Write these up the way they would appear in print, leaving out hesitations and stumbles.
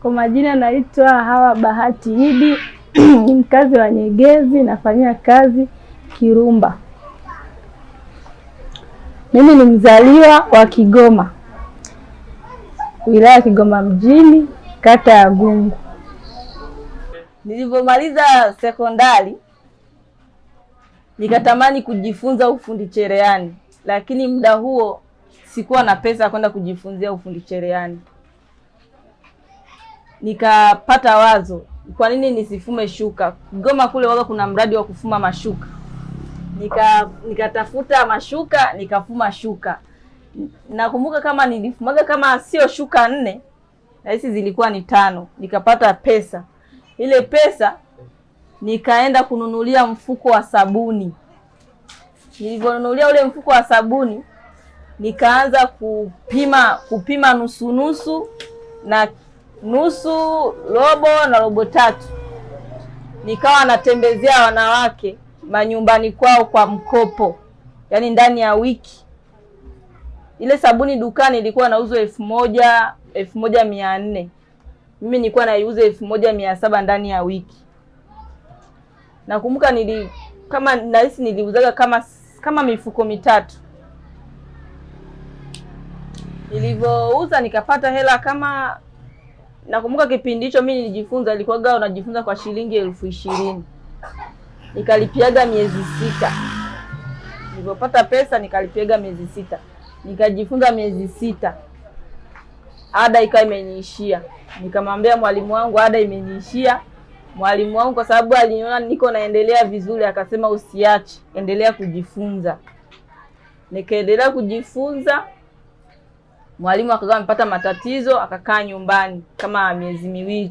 Kwa majina naitwa Hawa Bahati Idi ni mkazi wa Nyegezi, nafanyia kazi Kirumba. Mimi ni mzaliwa wa Kigoma, wilaya ya Kigoma mjini, kata ya Gungu. Nilivyomaliza sekondari nikatamani kujifunza ufundi cherehani, lakini muda huo sikuwa na pesa ya kwenda kujifunzia ufundi cherehani. Nikapata wazo, kwa nini nisifume shuka? Kigoma kule waga kuna mradi wa kufuma mashuka. Nikatafuta mashuka nikafuma shuka. Nakumbuka kama nilifumaga kama sio shuka 4, nahisi zilikuwa ni 5. Nikapata pesa. Ile pesa nikaenda kununulia mfuko wa sabuni. Nilivyonunulia ule mfuko wa sabuni nikaanza kupima nusu nusu na nusu, robo na robo tatu. Nikawa natembezea wanawake manyumbani kwao kwa mkopo, yaani ndani ya wiki. Ile sabuni dukani ilikuwa nauzwa 1000, 1400. Mimi nilikuwa naiuza 1700 ndani ya wiki. Nakumbuka nahisi niliuzaga kama mifuko 3. Nilivyouza nikapata hela kama, nakumbuka kipindi hicho mimi nilijifunza, ilikuwaga unajifunza kwa shilingi 20,000. Nikalipiaga miezi 6. Nilipopata pesa nikalipiaga miezi 6. Nikajifunza miezi 6. Ada ikawa imeniishia. Nikamwambia mwalimu wangu ada imeniishia. Mwalimu wangu kwa sababu aliniona niko naendelea vizuri akasema usiache, endelea kujifunza. Nikaendelea kujifunza. Mwalimu akawa amepata matatizo akakaa nyumbani kama miezi 2.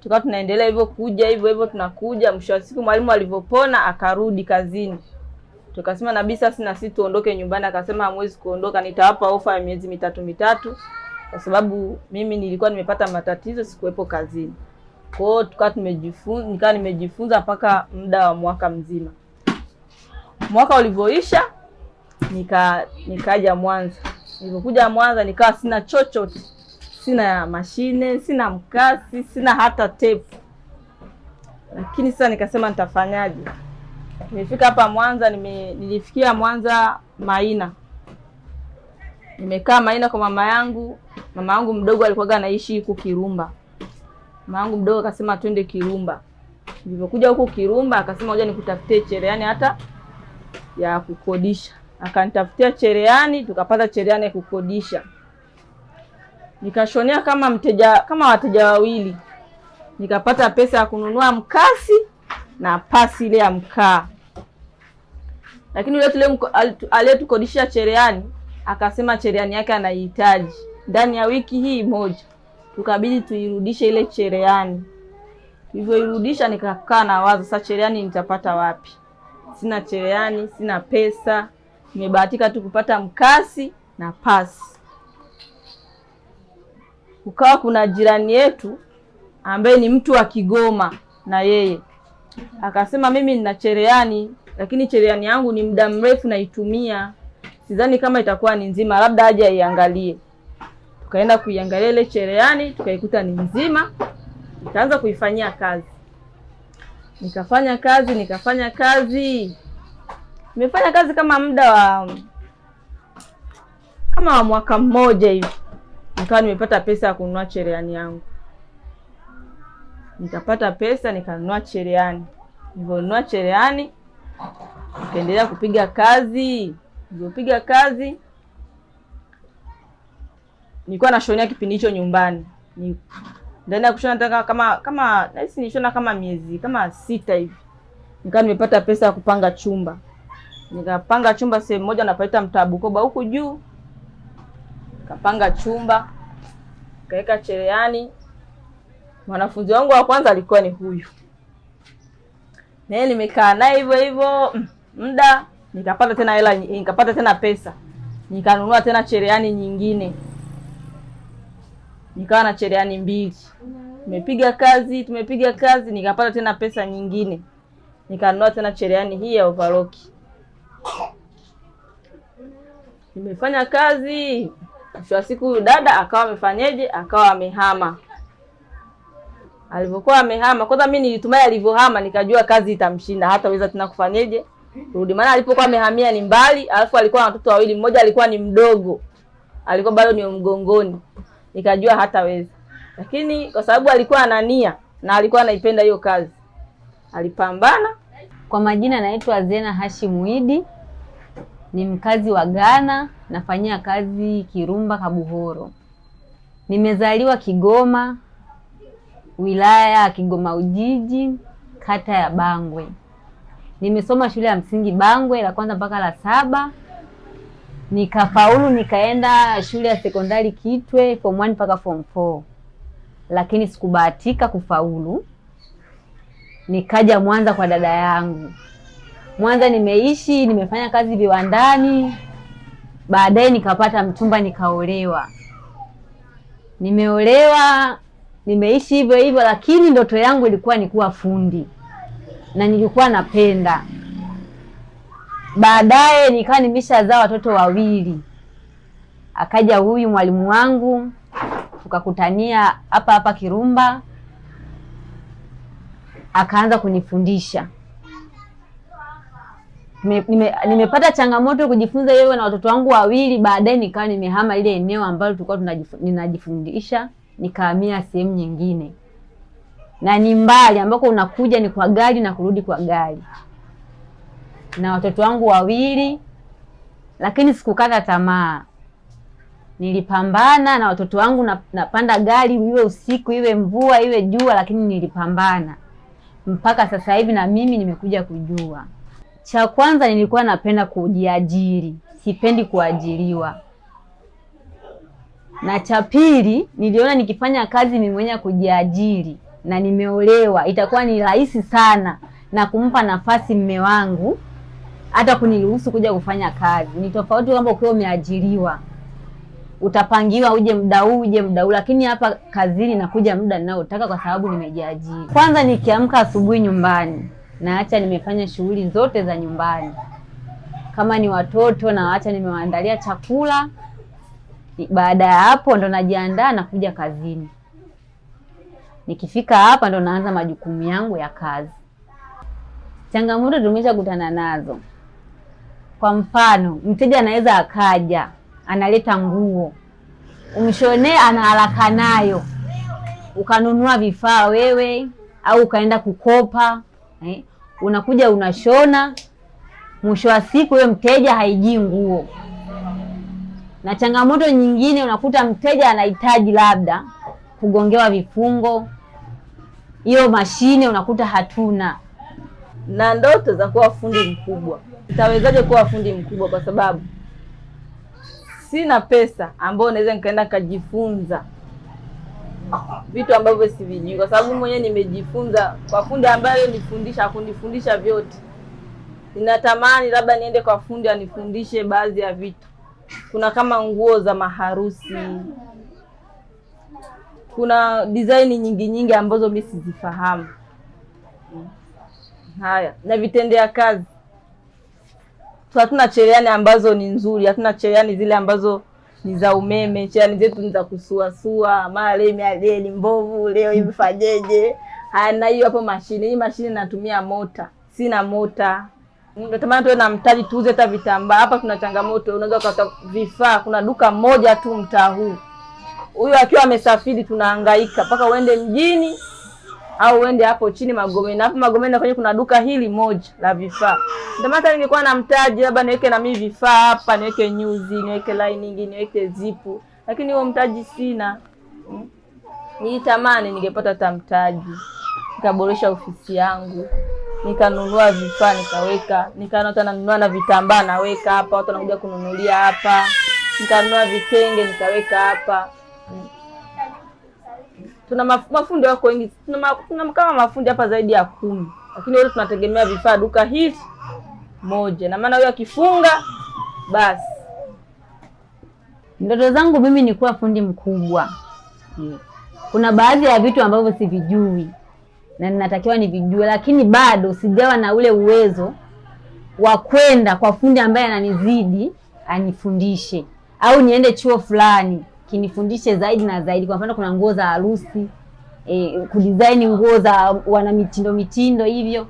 Tukawa tunaendelea hivyo kuja hivyo hivyo tunakuja. Mwisho wa siku mwalimu alivopona akarudi kazini. Tukasema nabii sasa na sisi tuondoke nyumbani. Akasema hamwezi kuondoka, nitawapa ofa ya miezi 3 3 kwa sababu mimi nilikuwa nimepata matatizo sikuwepo kazini. Kwa hiyo nikawa nimejifunza mpaka muda wa mwaka mzima. Mwaka ulivyoisha nikaja Mwanza. Nilipokuja Mwanza nikawa sina chochote. Sina mashine, sina mkasi, sina hata tape. Lakini sasa nikasema nitafanyaje? Nimefika hapa Mwanza, nilifikia Mwanza Maina. Nimekaa Maina kwa mama yangu. Mama yangu mdogo alikuwa anaishi huku Kirumba. Mama yangu mdogo akasema twende Kirumba. Nilipokuja huku Kirumba akasema ngoja nikutafutie cherehani hata ya kukodisha. Akanitafutia cherehani, tukapata cherehani ya kukodisha. Nikashonea kama wateja 2. Nikapata pesa ya kununua mkasi na pasi ile ya mkaa. Lakini yule aliyetukodishia cherehani akasema cherehani yake anaihitaji ndani ya wiki hii moja. Tukabidi tuirudishe ile cherehani. Nilivyoirudisha nikakaa na wazo, sasa cherehani nitapata wapi? Sina cherehani, sina pesa. Nimebahatika tu kupata mkasi na pasi. Kukawa kuna jirani yetu ambaye ni mtu wa Kigoma na yeye akasema mimi nina cherehani, lakini cherehani yangu ni muda mrefu naitumia, sidhani kama itakuwa ni nzima, labda aje aiangalie. Tukaenda kuiangalia ile cherehani, tukaikuta ni nzima. Nikaanza kuifanyia kazi. Nikafanya kazi, nikafanya kazi. Nimefanya kazi kama muda wa kama wa mwaka mmoja hivi. Nikawa nimepata pesa ya kununua cherehani yangu. Nikapata pesa nikanunua cherehani. Nilivyonunua cherehani nikaendelea kupiga kazi. Nilipopiga kazi nilikuwa nashonea kipindi hicho nyumbani. Ni ndani ya kushona nataka kama nahisi nilishona kama miezi kama 6 hivi. Nikawa nimepata pesa ya kupanga chumba. Nikapanga chumba sehemu moja napaita Mtaa Bukoba huku juu. Nikapanga chumba, nikaweka cherehani. Mwanafunzi wangu wa kwanza alikuwa ni huyu. Naye nimekaa naye hivyo hivyo muda, nikapata tena hela, nikapata tena pesa. Nikanunua tena cherehani nyingine. Nikawa na cherehani 2. Nimepiga kazi, tumepiga kazi, nikapata tena pesa nyingine. Nikanunua tena cherehani hii ya overlock. Nimefanya kazi. Mwisho wa siku huyu dada akawa amefanyeje? Akawa amehama. Alivyokuwa amehama, kwanza mimi nilitumai alivyohama nikajua kazi itamshinda, hataweza tena kufanyeje kurudi. Maana alipokuwa amehamia ni mbali, alafu alikuwa na watoto wawili, mmoja alikuwa ni mdogo, alikuwa bado ni mgongoni, nikajua hataweza. Lakini kwa sababu alikuwa ana nia na alikuwa anaipenda hiyo kazi, alipambana. Kwa majina naitwa Zena Hashim Idi, ni mkazi wa Ghana, nafanyia kazi Kirumba Kabuhoro. Nimezaliwa Kigoma, wilaya ya Kigoma Ujiji, kata ya Bangwe. Nimesoma shule ya msingi Bangwe la kwanza mpaka la saba, nikafaulu, nikaenda shule ya sekondari Kitwe form 1 mpaka form 4, lakini sikubahatika kufaulu. Nikaja Mwanza kwa dada yangu. Mwanza nimeishi, nimefanya kazi viwandani, baadaye nikapata mchumba, nikaolewa. Nimeolewa, nimeishi hivyo hivyo, lakini ndoto yangu ilikuwa ni kuwa fundi na nilikuwa napenda. Baadaye nikawa nimeshazaa watoto wawili, akaja huyu mwalimu wangu, tukakutania hapa hapa Kirumba, akaanza kunifundisha. Nimepata changamoto kujifunza yeye na watoto wangu wawili. Baadaye nikawa nimehama ile eneo ambalo tulikuwa ninajifundisha, nikahamia sehemu nyingine, na ni mbali ambako unakuja ni kwa gari na kurudi kwa gari, na watoto wangu wawili, lakini sikukata tamaa. Nilipambana na watoto wangu, napanda gari, iwe usiku iwe mvua iwe jua, lakini nilipambana mpaka sasa hivi, na mimi nimekuja kujua. Cha kwanza nilikuwa napenda kujiajiri, sipendi kuajiriwa. Na cha pili niliona nikifanya kazi mimi mwenyewe kujiajiri na nimeolewa, itakuwa ni rahisi sana na kumpa nafasi mme wangu hata kuniruhusu kuja kufanya kazi. Ni tofauti kwamba ukiwa umeajiriwa utapangiwa uje muda huu uje muda huu, lakini hapa kazini nakuja muda ninaotaka kwa sababu nimejiajiri. Kwanza nikiamka asubuhi nyumbani naacha nimefanya shughuli zote za nyumbani, kama ni watoto naacha nimewaandalia chakula. Baada ya hapo ndo najiandaa na kuja kazini. Nikifika hapa ndo naanza majukumu yangu ya kazi. Changamoto tumeshakutana nazo. Kwa mfano, mteja anaweza akaja analeta nguo, umshonee, ana haraka nayo, ukanunua vifaa wewe au ukaenda kukopa Unakuja unashona, mwisho wa siku huyo mteja haijii nguo. Na changamoto nyingine, unakuta mteja anahitaji labda kugongewa vifungo, hiyo mashine unakuta hatuna. Na ndoto za kuwa fundi mkubwa. Nitawezaje kuwa fundi mkubwa? Kwa sababu sina pesa ambayo naweza nikaenda nikajifunza vitu ambavyo sivijui, kwa sababu mwenyewe nimejifunza kwa fundi ambaye nifundisha, hakunifundisha vyote. Ninatamani labda niende kwa fundi anifundishe baadhi ya vitu. Kuna kama nguo za maharusi, kuna design nyingi nyingi ambazo mimi sizifahamu. Haya, na vitendea kazi, hatuna cherehani ambazo ni nzuri, hatuna cherehani zile ambazo ni za umeme. Cherehani zetu ni za kusuasua, mara leo ni mbovu, leo imefanyeje. Haya, na hiyo hapo mashine, hii mashine natumia mota, sina mota. Natamani tuwe na mtaji tuuze hata vitambaa. Hapa tuna changamoto, unaweza ukata vifaa. Kuna duka moja tu mtaa huu, huyu akiwa amesafiri tunahangaika mpaka uende mjini au uende hapo chini Magomeni. Hapo Magomeni kwenye kuna duka hili moja la vifaa. Ndio maana ningekuwa na mtaji labda niweke na mimi vifaa hapa, niweke nyuzi, niweke lining, niweke zipu, lakini huo mtaji sina. Nilitamani ningepata hata mtaji nikaboresha ofisi yangu, nikanunua vifaa nikaweka, nikaona nanunua na vitambaa naweka hapa, watu wanakuja kununulia hapa, nikanunua vitenge nikaweka hapa. Tuna mafundi wako wengi, tuna kama mafundi hapa zaidi ya 10, lakini wote tunategemea vifaa duka hili moja, na maana huyo akifunga basi. Ndoto zangu mimi ni kuwa fundi mkubwa. Kuna baadhi ya vitu ambavyo sivijui na ninatakiwa nivijue, lakini bado sijawa na ule uwezo wa kwenda kwa fundi ambaye ananizidi anifundishe, au niende chuo fulani kinifundishe zaidi na zaidi. Kwa mfano, kuna nguo za harusi, Kudesign nguo za wana mitindo mitindo hivyo.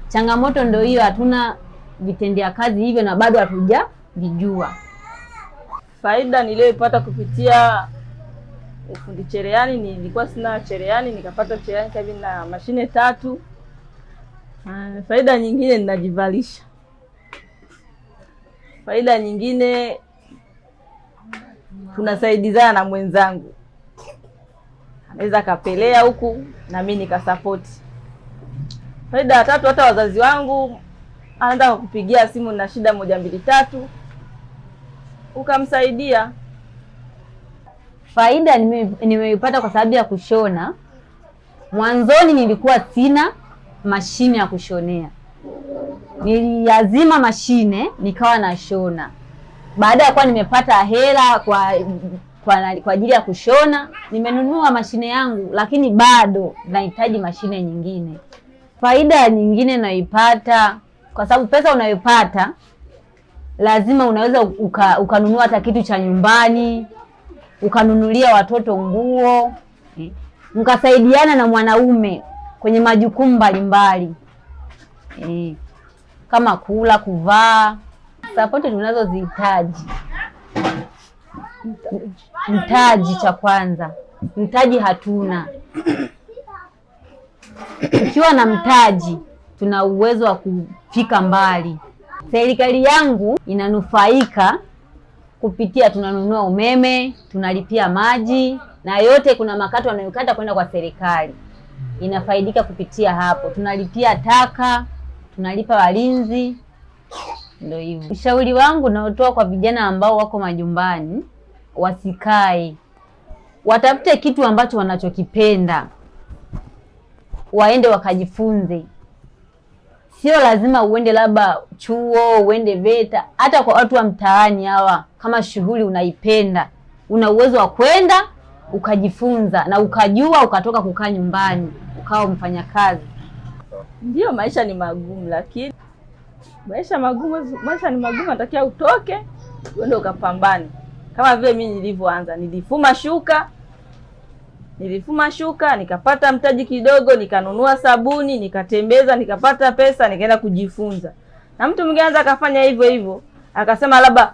Changamoto ndio hiyo, hatuna vitendea kazi hivyo na bado hatujavijua. Faida niliyoipata kupitia ufundi cherehani, nilikuwa sina cherehani, nikapata cherehani sasa hivi na mashine 3. Faida nyingine ninajivalisha. Faida nyingine tunasaidizana na mwenzangu, anaweza akapelea huku na mimi nikasapoti. Faida ya tatu, hata wazazi wangu anaenda kukupigia simu na shida 1 2 3, ukamsaidia. Faida nimeipata kwa sababu ya kushona. Mwanzoni nilikuwa sina mashine ya kushonea, niliazima mashine nikawa nashona. Baada ya kuwa nimepata hela kwa ajili ya kushona, nimenunua mashine yangu, lakini bado nahitaji mashine nyingine. Faida nyingine naipata kwa sababu pesa unayopata lazima unaweza ukanunua hata kitu cha nyumbani, ukanunulia watoto nguo, mkasaidiana na mwanaume kwenye majukumu mbalimbali, kama kula, kuvaa. Sapoti tunazozihitaji, mtaji cha kwanza, mtaji hatuna. Ukiwa na mtaji tuna uwezo wa kufika mbali. Serikali yangu inanufaika kupitia, tunanunua umeme, tunalipia maji na yote, kuna makato wanayokata kwenda kwa serikali, inafaidika kupitia hapo. Tunalipia taka, tunalipa walinzi, ndio hivyo. Ushauri wangu naotoa kwa vijana ambao wako majumbani, wasikae, watafute kitu ambacho wanachokipenda, waende wakajifunze. Sio lazima uende labda chuo, uende VETA. Hata kwa watu wa mtaani hawa, kama shughuli unaipenda, una uwezo wa kwenda ukajifunza na ukajua, ukatoka kukaa nyumbani ukawa mfanyakazi. Ndio, maisha ni magumu, lakini maisha ni magumu, natakiwa utoke uende ukapambane. Kama vile mimi nilivyoanza, nilifuma shuka, nikapata mtaji kidogo, nikanunua sabuni, nikatembeza, nikapata pesa, nikaenda kujifunza. Na mtu mwingine anza akafanya hivyo hivyo, akasema labda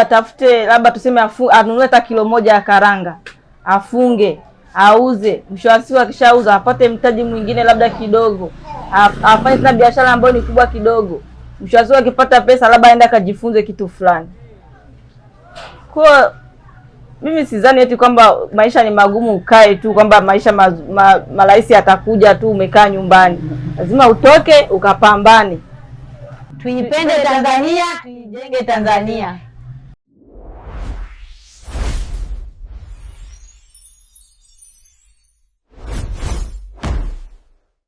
atafute, labda tuseme anunue hata kilo 1 ya karanga, afunge, auze, mwisho wa siku akishauza apate mtaji mwingine labda kidogo, afanye tena biashara ambayo ni kubwa kidogo, mwisho wa siku akipata pesa labda aende akajifunze kitu fulani. Kwa mimi sidhani eti kwamba maisha ni magumu ukae tu, kwamba maisha marahisi yatakuja tu umekaa nyumbani. Lazima utoke ukapambane. Tuipende Tanzania, tuijenge Tanzania.